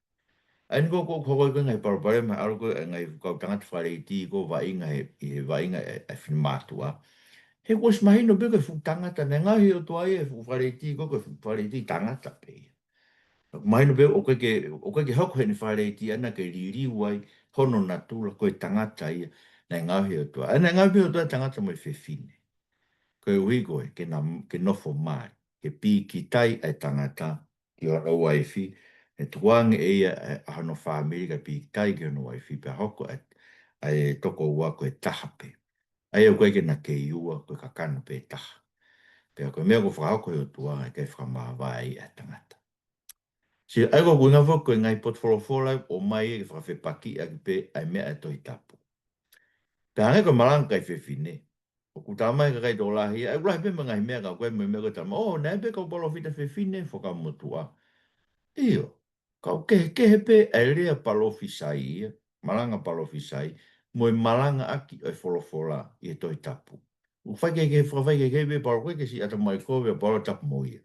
ʻA ia eni ko ē ʻoku hoko ai ko ē e ngaahi palopalema, ʻalu ko ē e ngaahi fuʻu kau tangata fakaleiti ko ē ʻo vaʻinga he, ʻi he vaʻinga ʻa e, ʻa e finemātuʻa. He kuo ʻosi mahino pē ko e fuʻu tangata, naʻe ngaohi ʻe he ʻOtua ia e fuʻu fakaleiti ko ē ko e fuʻu fakaleiti tangata pē ia. Mahino pē ʻoku ʻikai ke, ʻoku ʻikai ke hoko ʻene fakaleiti ʻana ke liliu ai hono natula, ko e tangata ia naʻe ngaohi ʻe he ʻOtua. ʻA ia naʻe ngaohi pē ʻe he ʻOtua e tangata mo e fefine. Koeʻuhi ko ē ke na, ke nofo mali, ke pīkitai ʻa e tangata ki hono uaifi, ʻe tukuange ʻe ia ʻa, ʻa hono fāmili kae pīkitai ki hono uaifi, pea hoko ʻa e, ʻa e tokoua ko e taha pē. ʻA ia ʻoku ʻikai ke na kei ua, ko e kakano pē taha. Pea ko e meʻa kuo fakahoko ʻe he ʻOtua, ʻe ʻikai fakamāvae ai ʻa e tangata. Sio, ʻa ia ko e ʻuhinga foki ko e ngaahi potufolofola ʻoku ʻomai ke fakafepakiʻi ʻaki pē ʻa e meʻa ʻa e Tohi Tapu. Pea hangē ko e malanga ki he kakai fefine, ʻoku tala mai ʻe he kakai tokolahi, ʻa ia ʻoku lahi pē mo e ngaahi meʻa ka ko e mo e meʻa ko ē tala mai, ʻō, naʻe ʻi ai pē kau palōfita fefine fakakamotuʻa. ʻIo, ka ʻoku kehekehe pē ʻa e lea palōfisai ia, malanga palōfisai, mo e malangaʻaki ʻo e folofola ʻi he Tohi Tapu. ʻOku faikehekehe, fakafaikehekehe pē Paula, ʻoku ʻikai ke siʻi ʻatamai kovi ʻa Paula, tapu mo ia.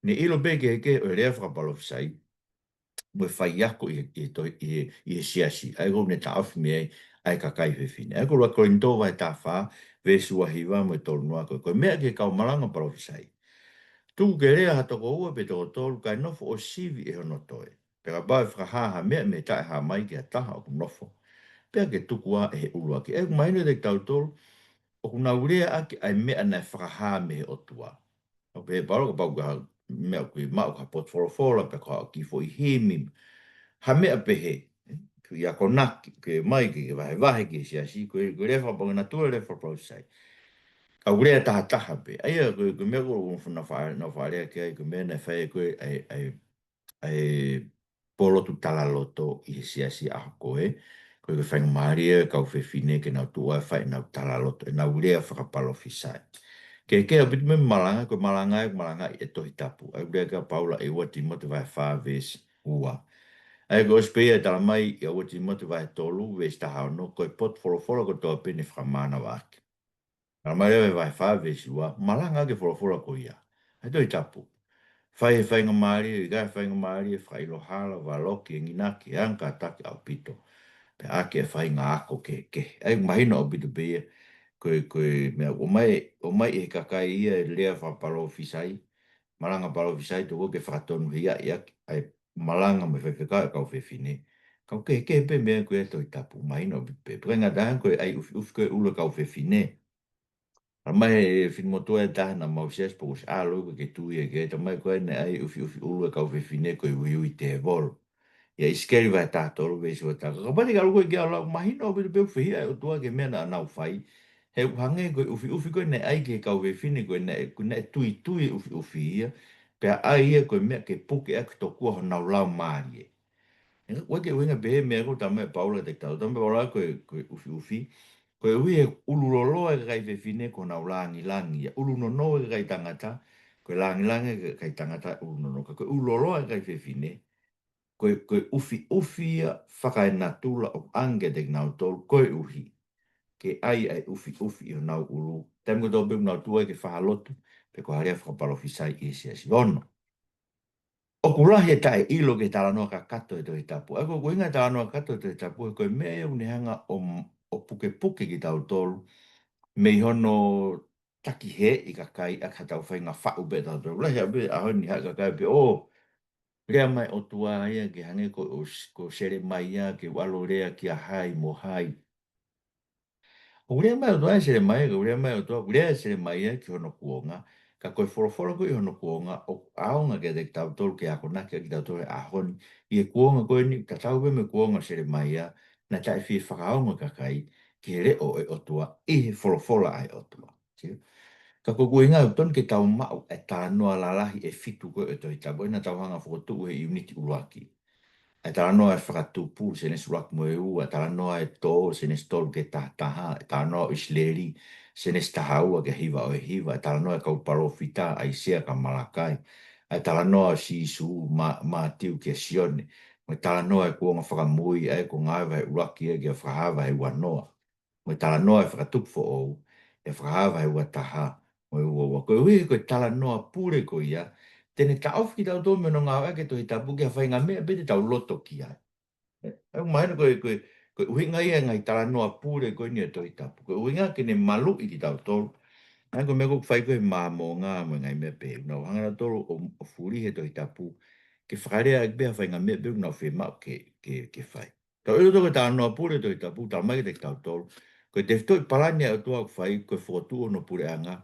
Ne ʻilo pē e kehekehe ʻo e lea fakapalōfisai mo e faiako ʻi he, ʻi he Tohi, ʻi he, ʻi he siasi. ʻA ia ʻoku ne taʻofi mei ai ʻa e kakai fefine. ʻA ia ko e ua Kolinitō vahe taha fā, veesi ua hiva mo e tolu noa ko ē. Ko e meʻa ki he kau malanga palōfisai, tuku ke lea ha toko ua pe toko tolu, kae nofo ʻo sivi ʻe hono toe. Pea kapau ʻe fakahā ha meʻa mei he taʻehāmai ki ha taha ʻoku nofo, pea ke tuku ā ʻe he ʻuluaki. ʻA ia ʻoku mahino kiate kitautolu, ʻoku nau lea ʻaki ʻa e meʻa naʻe fakahā mei he ʻOtua. ʻOku pehē ʻe Paula kapau ko ha meʻa ʻoku ke maʻu, ko ha potufolofola, pe ko ha kiʻi foʻi himi, ha meʻa pehē, ke akonaki, ke mai, ke vahevahe ki he siasi, ko e, ko e lea fakapalō-, naʻe tuʻu e lea fakapalōfisai. Ka ʻoku lea tahataha pē. ʻA ia, ko e, ko e meʻa ko ē ʻoku nau faʻa-, nau faʻa lea ki ai, ko e meʻa naʻe fai ko ē ʻa e, ʻa e, ʻa e pōlotu talaloto ʻi he siasi ʻaho ko ē, ko e, ko e faingamālie e kau fefine ke nau tuʻu ai ʻo fai ʻenau talaloto, ʻenau lea fakapalōfisai. Kehekehe ʻaupito mei he malanga, ko e malanga ē, ko e malanga ʻi he Tohi Tapu. ʻA ia ʻoku lea ki ai ʻa Paula ʻi ua Tīmote vahe fā veesi ua. ʻA ia ko e ʻosi pē ia ʻe talamai ʻia ua Tīmote vahe tolu veesi taha ono, ko e potu folofola kotoa pē naʻe fakamānavaʻaki. Talamai leva ʻi he vahe fā veesi ua, malanga ki he folofola ko ia ʻa e Tohi Tapu. Fai e faingamālie, ʻikai faingamālie, fakaʻilo hala, valoki, enginaki, anga kātaki ʻaupito. Pea ʻaki e faʻahinga ako kehekehe. ʻA ia ʻoku mahino ʻaupito pē ia, ko e, ko e meʻa, ʻomai, ʻomai ʻe he kakai ia e lea fakapalōfisai, malanga palōfisai, tokua ke fakatonuhiaʻi ʻaki ʻa e malanga mo e faifekau ʻa e kau fefine. Ka ʻoku kehekehe pē meʻa ko ia he Tohi Tapu, mahino ʻaupito pē. Pea ʻikai ngata ai, ko e ʻai ʻufiʻufi ko ē ʻulu e kau fefine. Talamai ʻe he finemotuʻa ʻe taha naʻa mau siasi pe kuo ʻosi ʻalu ko ē ke tui ia ki ai, talamai ko ē naʻe ʻai ʻufiʻufi ʻulu e kau fefine ko e uiui tēvolo. ʻIa ʻIsikeli vahe taha tolu veesi ua taha. Kapau te ke ʻalu ko ē ke lau, mahino ʻaupito pē ʻoku fehiʻa e ʻOtua ki he meʻa naʻa nau fai. He ʻoku hangē ko e ʻufiʻufi ko ē naʻe ʻai ki he kau fefine ko ē naʻe, ko e naʻe tuitui e ʻufiʻufi ia, pea ʻai ia ko e meʻa ke puke ʻaki tokua honau laumālie. He ʻoku ʻikai ke ʻuhinga pē he meʻa ko ē talamai ʻe Paula kiate kitautolu, talamai ʻe Paula ko e, ko e ʻufiʻufi, koeʻuhi he ʻululoloa e kakai fefine ko honau lāngilangi, ʻia ʻulunono e kakai tangata, ko e lāngilangi e kakai tangata ʻulunono. Ka ko e ʻululoloa e kakai fefine, ko e, ko e ʻufiʻufi ia fakaenatula ʻoku ʻoange kiate kinautolu koeʻuhi ke ʻai ʻa e ʻufiʻufi ʻi honau ʻulu, taimi kotoa pē ʻoku nau tuʻu ai ke fakalotu, pe ko ha lea fakapalōfisai ʻi he siasi. Ono, ʻoku lahi e taʻeʻilo ki he talanoa kakato ʻo e Tohi Tapu. ʻA ia ko e ʻuhinga e talanoa kakato ʻo e Tohi Tapu, he ko e meʻa ia ʻoku ne hanga ʻo, ʻo pukepuke kitautolu mei hono takihēʻi e kakai ʻaki haʻatau faʻahinga faʻu pē ʻatautolu. Lahi ʻaupito ʻaho ni haʻu e kakai pē ʻo lea mai e ʻOtua ia ke hangē ko, ko Selemaia ke ʻalu ʻo lea kia hai mo hai. ʻOku lea mai e ʻOtua ʻia Selemaia, ʻoku lea mai e ʻOtua, ʻoku lea ʻa Selemaia ki hono kuonga, ka ko e folofola ko ē ʻi hono kuonga ʻoku ʻaonga kiate kitautolu ke akonaki ʻaki kitautolu he ʻaho ni, ʻi he kuonga ko eni, tatau pē mo e kuonga ʻo Selemaia, naʻe taʻefie fakaongo e kakai ki he leʻo ʻo e ʻOtua ʻi he folofola ʻa e ʻOtua. Sio? Ka ko e ʻuhinga ʻoku totonu ke tau maʻu e talanoa lalahi ʻe fitu ko ē ʻo e Tohi Tapu, ʻa ia naʻa tau hanga ʻo fokotuʻu he ʻiuniti ʻuluaki. ʻA e talanoa e Fakatupu, Sēnesi ʻuluaki mo e ua, ʻa e talanoa e tō, Sēnesi tolu ki he taha taha, ʻa e talanoa ʻo ʻIsileli, Sēnesi taha ua ki he hiva ʻo e hiva, ʻa e talanoa e kau palōfita, ʻAisea kia Malakai, ʻa e talanoa ʻo Sīsū, Mā-, Mātiu kia Sione, mo e talanoa e kuonga fakamui, ʻa ia ko Ngāue vahe ʻuluaki ia kia Fakahā vahe uanoa. Mo e talanoa e Fakatupu foʻou, ʻia Fakahā vahe ua taha, mo e ua ua. Koeʻuhi ko e talanoa pule ko ia, te ne taʻofi kitautolu mei hono ngāueʻaki e Tohi Tapu ki ha faʻahinga meʻa pē te tau loto ki ai. ʻE, ʻoku mahino ko e, ko e, ko e ʻuhinga ia e ngaahi talanoa pule ko eni ʻo e Tohi Tapu. Ko e ʻuhinga ke ne maluʻi kitautolu. ʻA ia ko e meʻa ko ē ʻoku fai ko ē ʻe he Māmonga mo e ngaahi meʻa pehē. Nau hanga nautolu ʻo, ʻo fulihi e Tohi Tapu ke fakalea ʻaki pē ha faʻahinga meʻa pē ʻoku nau fiemaʻu ke, ke, ke fai. Tau ʻilo ʻe tautolu ko e talanoa pule ʻo e Tohi Tapu, talamai kiate kitautolu ko e tefitoʻi palani ʻa e ʻOtua ʻoku fai, ko e fokotuʻu hono puleʻanga,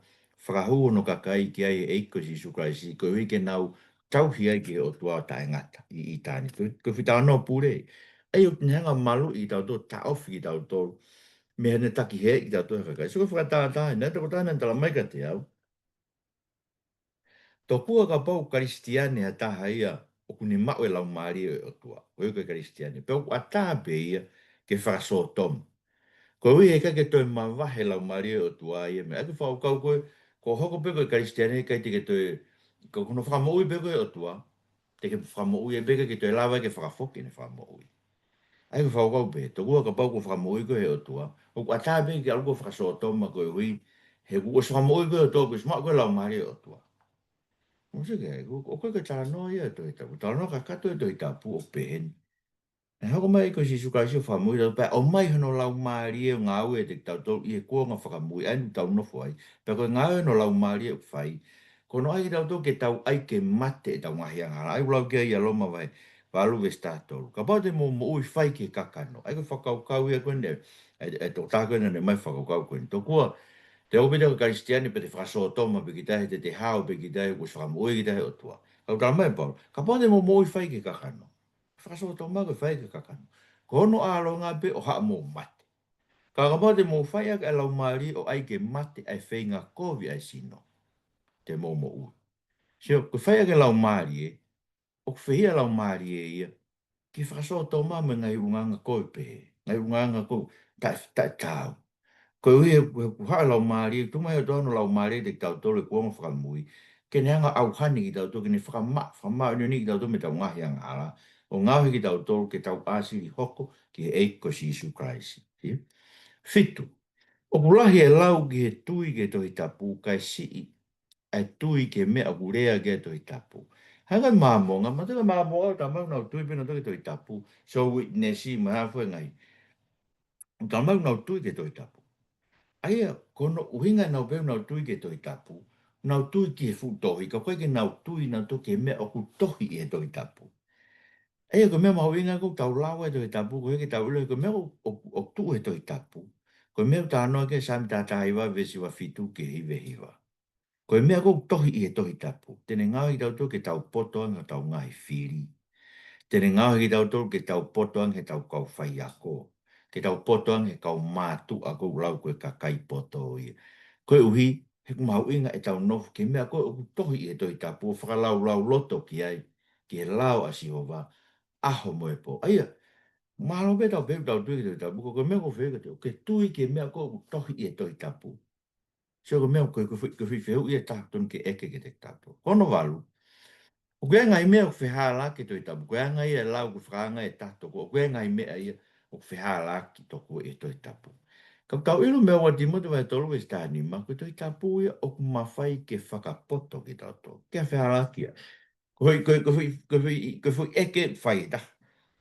fakahū hono kakai ki ai ʻe he ʻEiki ko Sīsū Kalaisi, koeʻuhi ke nau tauhi ai ki he ʻOtua ʻo taʻengata ʻi, ʻi ʻitāniti. Ko e, ko e foʻi talanoa pule. ʻA ia ʻoku ne hanga ʻo maluʻi kitautolu, taʻofi kitautolu mei hono takihēʻi kitautolu ʻe he kakai. So ko e fakatātā, naʻe tokotaha naʻe talamai kiate au, tokua kapau ko e Kalisitiane ha taha ia ʻoku ne maʻu e Laumālie ʻo e ʻOtua, ko ia ko e Kalisitiane, pea ʻoku ʻatā pē ia ke fakasōtoma, koeʻuhi he ʻikai ke toe mavahe e Laumālie ʻo e ʻOtua ia mei ai. ʻA ia ko e fakakaukau ko ē, ko e hoko pē ko e Kalisitiane, ʻikai te ke toe, ko hono fakamoʻui pē ko ē ʻe he ʻOtua, te ke fakamoʻui ai pē, ʻikai ke toe lava ke fakafoki ʻene fakamoʻui. ʻA ia ko e fakakaukau pē, tokua kapau kuo fakamoʻui koe ʻe he ʻOtua, ʻoku ʻatā pē ke ʻalu koe ʻo fakasōtoma koeʻuhi he kuo ʻosi fakamoʻui koe ʻe he ʻOtua, kuo ʻosi maʻu koe e Laumālie ʻo e ʻOtua. Mou sio ki ai, ko, ko e, ko e talanoa ia ʻo e Tohi Tapu, talanoa kakato ʻo e Tohi Tapu ʻoku pehē ni. Naʻe hoko mai ko Sīsū Kalaisi ʻo fakamoʻui kitautolu, pea ʻomai hono Laumālie ʻo ngāue kiate kitautolu ʻi he kuonga fakamui ʻa eni ʻoku tau nofo ai. Pea ko e ngāue hono Laumālie ʻoku fai, ko hono ʻai kitautolu ke tau ʻai ke mate ʻetau ngaahi angahala. ʻA ia ʻoku lau ki ai ʻa Loma vahe valu veesi taha tolu. Kapau te mou moʻui fai ki he kakano. ʻA ia ko e fakakaukau ia ko eni ʻa e, ʻa e tokotaha ko eni naʻe ʻomai e fakakaukau ko eni. Tokua, te u pita ko e Kalisitiane pea te fakasōtoma pē kita, he te te hao pē kita, he kuo ʻosi fakamoʻui kita ʻe he ʻOtua. Ka ʻoku talamai ʻe Paula, kapau te mou moʻui fai ki he kakano. Fakasōtoma ko e fai ki he kakano. Ko hono ʻalonga pē ʻo haʻamou mate. Ka kapau te mou fai ʻaki ʻa e laumālie ʻo ʻai ke mate ʻa e feinga kovi ʻa e sino, te mou moʻui. Sio, ko e fai ʻaki e laumālie, ʻoku fehiʻa laumālie ia ke fakasōtoma mo e ngaahi ʻulungaanga kovi pē, ngaahi ʻulungaanga kovi taʻe, taʻe taau. Koeʻuhi he, he ʻoku haʻu e laumālie, tuku mai ʻe he ʻOtua hono laumālie kiate kitautolu he kuonga fakamui, ke ne hanga ʻo ʻauhani kitautolu, ke ne fakama-, fakamāʻoniʻoniʻi kitautolu mei heʻetau ngaahi angahala, ʻo ngaohi kitautolu ke tau ʻāsili hoko ki he ʻEiki ko Sīsū Kalaisi. Sio? Fitu, ʻoku lahi e lau ki he tui ki he Tohi Tapu, kae siʻi ʻa e tui ki he meʻa ʻoku lea ki ai e Tohi Tapu. Hangē ko e Māmonga, ma teka Māmonga ʻoku tau maʻu ʻenau tui pē nautolu ki he Tohi Tapu. So witness, mo e hā fua e ngaahi. Tau maʻu ʻenau tui ki he Tohi Tapu. ʻA ia, ko hono ʻuhinga naʻa nau pehē ʻoku nau tui ki he Tohi Tapu, nau tui ki he fuʻu tohi, ka ʻoku ʻikai ke nau tui nautolu ki he meʻa ʻoku tohi ʻi he Tohi Tapu. ʻA ia, ko e meʻa mahuʻinga ʻoku tau lau ai e Tohi Tapu, koeʻuhi ke tau ʻilo, ko e meʻa ʻoku, ʻoku, ʻoku tuʻu he Tohi Tapu. Ko e meʻa ʻoku talanoa ki ai Saame taha taha hiva veesi hiva fitu ki he hiva hiva. Ko e meʻa ʻoku tohi ʻi he Tohi Tapu, te ne ngaohi kitautolu ke tau poto ange ʻi hotau ngaahi fili. Te ne ngaohi kitautolu ke tau poto ange heʻetau kau faiako. Ke tau poto ange he kau mātuʻa ʻoku lau ko e kakai poto ia. Koeʻuhi, he ʻoku mahuʻinga ʻetau nofo ki he meʻa ko ē ʻoku tohi ʻi he Tohi Tapu ʻo fakalaulauloto ki ai, ki he lao ʻa Sihova, ʻaho mo e pō. ʻA ia, mahalo pē ʻoku tau pehē ʻoku tau tui ki he Tohi Tapu, ka ko e meʻa ʻoku ou fie ʻeke atu, ke tui ki he meʻa ko ē ʻoku tohi ʻi he Tohi Tapu. Sio, ko e meʻa ko e, ko e foʻi, ko e foʻi fehuʻi ia ʻe taha tonu ke ʻeke kiate kitautolu. Ko hono valu, ʻoku ʻi ai e ngaahi meʻa ʻoku fehālaaki he Tohi Tapu. Ko e anga ia e lau, ko e fakaanga ʻe taha toko, ʻoku ʻi ai e ngaahi meʻa ia ʻoku fehālaaki tokua ʻi he Tohi Tapu. Ka ʻoku tau ʻilo mei he ua Tīmote vahe tolu veesi taha nima, ko e Tohi Tapu ia ʻoku mafai ke fakapoto kitautolu. Ke fehālaaki ia. Ko e foʻi, ko e, ko e foʻi, ko e foʻi, ko e foʻi ʻeke ʻoku fai ʻe taha.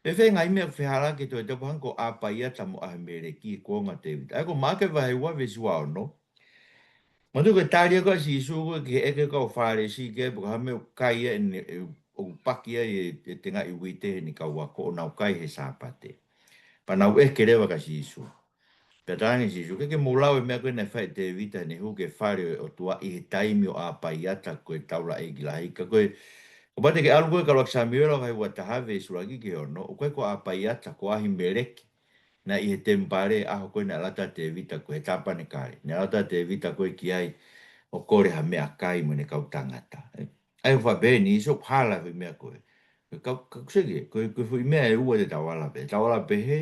Pe fē ngaahi meʻa ʻoku fehālaaki he Tohi Tapu, hangē ko ʻApaiata mo ʻAhimeleki he kuonga ʻo Tēvita. ʻA ia ko Maʻake vahe ua veesi ua ono. Manatuʻi ko e tali ʻa Sīsū ko ē ki he ʻeke ʻa e kau Fālesi ki ai pe ko e hā e meʻa ʻoku kai ai ʻene, ʻe, ʻoku paki ai e, e tengaʻi uite heʻene kau ako ʻo nau kai he Sāpate. Pea nau ʻeke leva kia Sīsū. Pea talaange ʻe Sīsū, ʻikai ke mou lau e meʻa ko ē naʻe fai ʻe Tēvita heʻene hū ki he fale ʻo e ʻOtua ʻi he taimi ʻo ʻApaiata ko e taulaʻeiki lahi. Ka ko e, kapau te ke ʻalu ko ē ki he ʻuluaki Samiuela vahe ua taha veesi ʻuluaki ki he ono, ʻoku ʻikai ko ʻApaiata, ko ʻAhimeleki. Naʻe ʻi he temipale he ʻaho ko ē naʻe ʻalu atu ai ʻa Tēvita ko ē he tāpanekale. Naʻe ʻalu atu ai ʻa Tēvita ko ē ki ai ʻo kole ha meʻakai mo ʻene kau tangata. ʻA ia ʻoku faʻa pehē ʻe Sīsū ʻoku hala e foʻi meʻa ko ē. Ka, ka, ka seke, ko e, ko e foʻi meʻa ʻe ua te tau ala pehē. Tau ala pehē,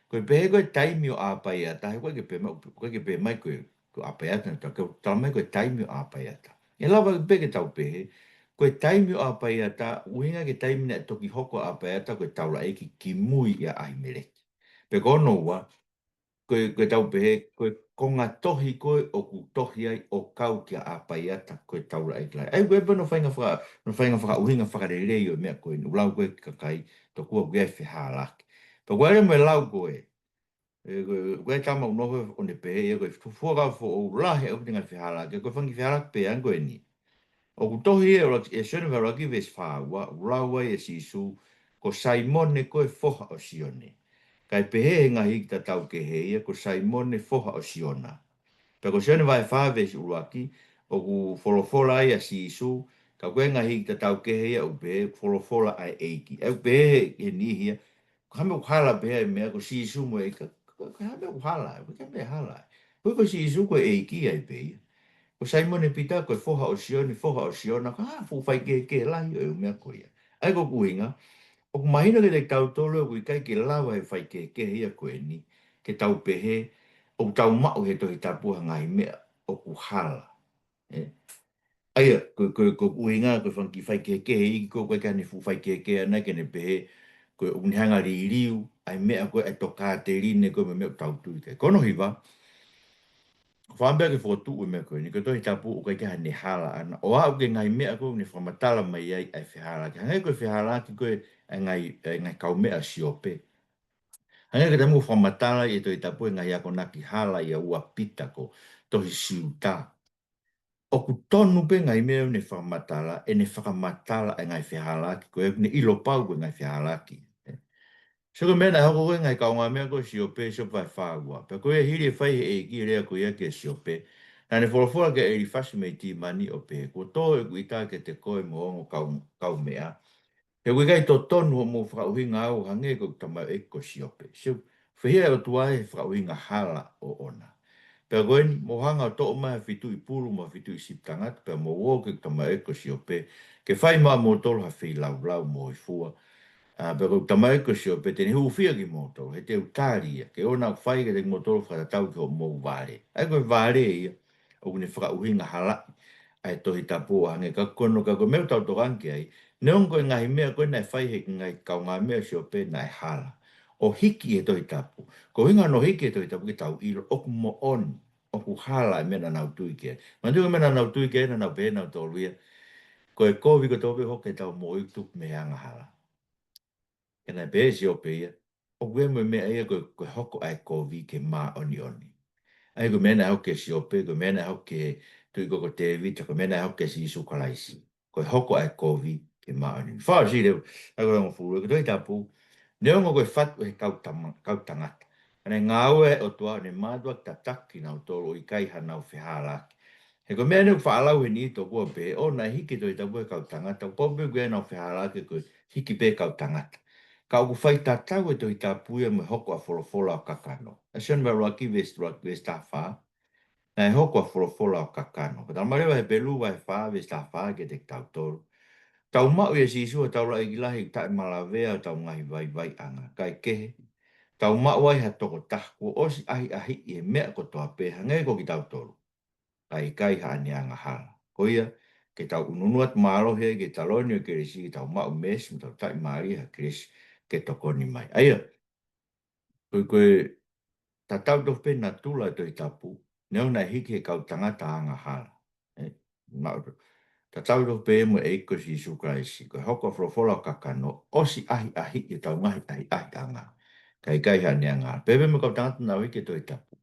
ko e pehē ko e taimi ʻo ʻApaiata, he ʻoku ʻikai ke pehē mai, ʻoku ʻikai ke pehē mai ko e, ko ʻApaiata, ka ʻoku tala mai ko e taimi ʻo ʻApaiata. ʻE lava pē ke tau pehē, ko e taimi ʻo ʻApaiata, ʻuhinga ki he taimi naʻe toki hoko ʻa ʻApaiata ko e taulaʻeiki kimui ʻia ʻAhimeleki. Pe ko hono ua, ko e, ko e tau pehē, ko e konga tohi ko ē ʻoku tohi ai ʻo kau kia ʻApaiata ko e taulaʻeiki lahi. ʻA ia ko e pē hono faʻahinga faka-, hono faʻahinga fakaʻuhinga fakalelei ʻo e meʻa ko ē, ʻoku lau ko ē ki he kakai, tokua ʻoku ʻi ai e fehālaaki. Tokua leva mo e lau ko ē, ʻe, ko e, ko e tama ʻoku nofo ʻo ne pehē ia ko e fuʻu fuakava foʻou lahi ʻoku ʻi ai e ngaahi fehālaaki, ko e fanga kiʻi fehālaaki pē ange ko eni. ʻOku tohi ʻe ʻuluaki, ʻe Sione vahe ʻuluaki veesi fā ua, ʻoku lau ai ʻe Sīsū, ko Saimone ko e foha ʻo Sione. Kae pehē ʻe he ngaahi iiki tatau kehe ia, ko Saimone foha ʻo Siona. Pea ko Sione vahe fā veesi ʻuluaki, ʻoku folofola ai ʻa Sīsū, ka ko e ngaahi iiki tatau kehe ia ʻoku pehē, folofola ʻa e ʻEiki. ʻOku pehē ʻe he niʻihi ia, ko e hā e meʻa ʻoku hala pehē ai e meʻa ko Sīsū mo e ʻEiki, ko, ko, ko e hā e meʻa ʻoku hala, ko e hā e meʻa ʻoku hala. Ko, ko Sīsū ko e ʻEiki ai pē ia. Ko Saimone Pita ko e foha ʻo Sione, foha ʻo Siona, ko e hā e fuʻu faikehekehe lahi ʻo e ʻū meʻa ko ia. ʻA ia ko ʻeku ʻuhinga, ʻoku mahino kiate kitautolu ʻoku ʻikai ke lava e faikehekehe ia ko eni, ke tau pehē, ʻoku tau maʻu he Tohi Tapu ha ngaahi meʻa ʻoku hala. ʻE? ʻA ia, ko, ko, ko ʻeku ʻuhinga, ko e fanga kiʻi faikehekehe iiki ko ē, ʻoku ʻikai ke ne fuʻu faikehekehe ʻana ke ne pehē, ko e ʻoku ne hanga ʻo liliu ʻa e meʻa ko ē, ʻa e tokāteline ko ē mo e meʻa ʻoku tau tui ki ai. Ko hono hiva, fakaʻamu pē ke fokotuʻu e meʻa ko eni, ko e Tohi Tapu ʻoku ʻikai ke ne hala ʻana. ʻO aʻu ki he ngaahi meʻa ko ē ʻoku ne fakamatala mai ai ʻa e fehālaaki. Hangē ko e fehālaaki ko ē ʻa e ngaahi, ʻa e ngaahi kaumeʻa ʻo Siope. Hangē ko e taimi ʻoku fakamatala ʻe he Tohi Tapu e ngaahi akonaki hala ʻia Uapita ko Tohi Siuta. ʻOku tonu pē ngaahi meʻa ʻoku ne fakamatala, ʻene fakamatala e ngaahi fehālaaki, ko ʻene ʻilo pau ko e ngaahi fehālaaki. So ko e meʻa naʻe hoko ko ē ngaahi kaungāmeʻa ko Siope, Siope vahe fā ua. Pea ko e hili e fai ʻe he ʻEiki e lea ko ia kia Siope, naʻa ne folofola kia ʻElifasi mei Timani ʻo pehē, kuo tō ʻeku ʻita kiate koe mo ho ongo kau, kaumeʻa. He ʻoku ʻikai totonu hoʻomou fakaʻuhinga au hangē ko ʻeku tamaioʻeiki ko Siope. Sio, fehiʻa e ʻOtua he fakaʻuhinga hala ʻoʻona. Pea ko eni, mou hanga ʻo toʻo mai ha fituʻi pulu mo ha fituʻi sipi tangata, pea mou ō ki heʻeku tamaioʻeiki ko Siope, ke fai maʻamoutolu ha feilaulau mo e fua. ʻA, pea ko ʻeku tamaioʻeiki ko Siope te ne hūfia kimoutolu, he te u tali ia, ke ʻoua naʻa fai kiate kimoutolu fakatatau ki hoʻomou vale. ʻA ia ko e vale ia, ʻoku ne fakaʻuhinga halaʻi ʻa e Tohi Tapu ʻo hangē, ka ko hono, ka ko e meʻa ʻoku tau tokanga ki ai, neongo ko e ngaahi meʻa ko ē naʻe fai ʻe he ngaahi kaungāmeʻa ʻo Siope naʻe hala ʻo hiki he Tohi Tapu. Ko e ʻuhinga hono hiki he Tohi Tapu ke tau ʻilo ʻoku moʻoni, ʻoku hala e meʻa naʻa nau tui ki ai. Manatuʻi ko e meʻa naʻa nau tui ki ai, naʻa nau pehē nautolu ia, ko e kovi kotoa pē ʻoku hoko ki heʻetau moʻui ʻoku tupu mei he angahala. Ka naʻe pehē ʻe Siope ia, ʻoku ʻi ai mo e meʻa ia ko e, ko e hoko ʻa e kovi ke māʻoniʻoni. ʻA ia ko e meʻa naʻe hoko kia Siope, ko e meʻa naʻe hoko ki he tuʻi ko ē ko Tēvita, ko e meʻa naʻe hoko kia Sīsū Kalaisi. Ko e hoko ʻa e kovi ke māʻoniʻoni. Fakaʻosi leva, ʻa ia ko e hongofulu, ko e Tohi Tapu, neongo ko e fatu ʻe he kau tama-, kau tangata, ka naʻe ngāue ʻa e ʻOtua ʻo ne mātuʻaki tataki kinautolu ʻo ʻikai haʻanau fehalaaki. He ko e meʻa eni ʻoku faʻa lau heni tokua pē, ʻo naʻe hiki e Tohi Tapu ʻe he kau tangata, ʻoku pau pē ʻoku ʻi ai haʻanau fehalaaki ko e hiki pē kau tangata. Ka ʻoku faitatau e Tohi Tapu ia mo e hoko ʻa e folofola ʻo kakano. ʻA Sione vahe ʻuluaki veesi, ʻuluaki veesi taha fā. Naʻe hoko ʻa e folofola ʻo kakano. Ka tala mai leva ʻe Hepelū vahe fā veesi taha fā kiate kitautolu. Tau maʻu ʻia Sīsū ha taulaʻeiki lahi ʻoku taʻemalavea ʻi hotau ngaahi vaivaiʻanga. Kae kehe, tau maʻu ai ha tokotaha kuo ʻosi ʻahiʻahiʻi e meʻa kotoa pē hangē ko kitautolu, kae ʻikai haʻane angahala. Ko ia, ke tau ʻunuʻunu atu mālohi ai ki he taloni ʻo Kalaisi, ke tau maʻu meesi mo tau taʻimālie ʻia Kalaisi ke tokoni mai. ʻA ia, ko e, ko e tatau tofu pē natula e Tohi Tapu, neongo naʻe hiki he kau tangata angahala. ʻE, maʻu to-, tatau tofu pē mo e ʻEiki ko Sīsū Kalaisi, ko e hoko ʻa e folofola ʻo kakano, ʻosi ʻahiʻahiʻi ʻetau ngaahi ʻahiʻahiʻanga, kae ʻikai haʻane angahala. Pehē pē mo e kau tangata naʻa nau hiki e Tohi Tapu,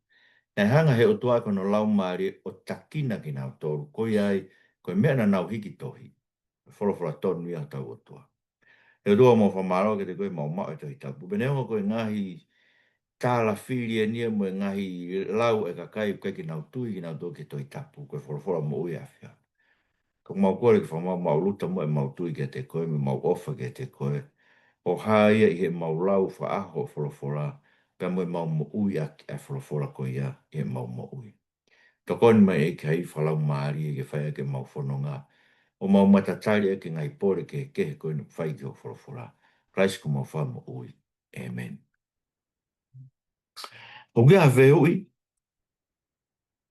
naʻe hanga ʻe he ʻOtua ko hono Laumālie ʻo tākina kinautolu, ko ia ai, ko e meʻa naʻa nau hiki tohi, folofola tonu ia ʻa hotau ʻOtua. ʻE ʻOtua, mau fakamālō kiate koe ʻemau maʻu e Tohi Tapu. Pea neongo ko e ngaahi tālafili eni ia mo e ngaahi lau ʻa e kakai ʻoku ʻikai ke nau tui kinautolu ki he Tohi Tapu, ko e folofola moʻui ʻa e ʻAfiona. Ka ʻoku mau kole ke fakamaʻumaʻuluta muʻa ʻemau tui kiate koe mo ʻemau ʻofa kiate koe, ʻo hā ia ʻi heʻemau lau fakaʻaho e folofola, pea mo ʻemau moʻui ʻaki ʻa e folofola ko ia ʻi heʻemau moʻui. Tokoni mai ʻEiki ha ivi fakalaumālie ke fai ʻaki ʻemau fononga, ʻo mau matatali ʻaki e ngaahi pole kehekehe ko eni ʻoku fai ki hoʻo folofola. Kalaisi ko homau Fakamoʻui. ʻĒmeni. ʻOku ʻi ai ha fehuʻi,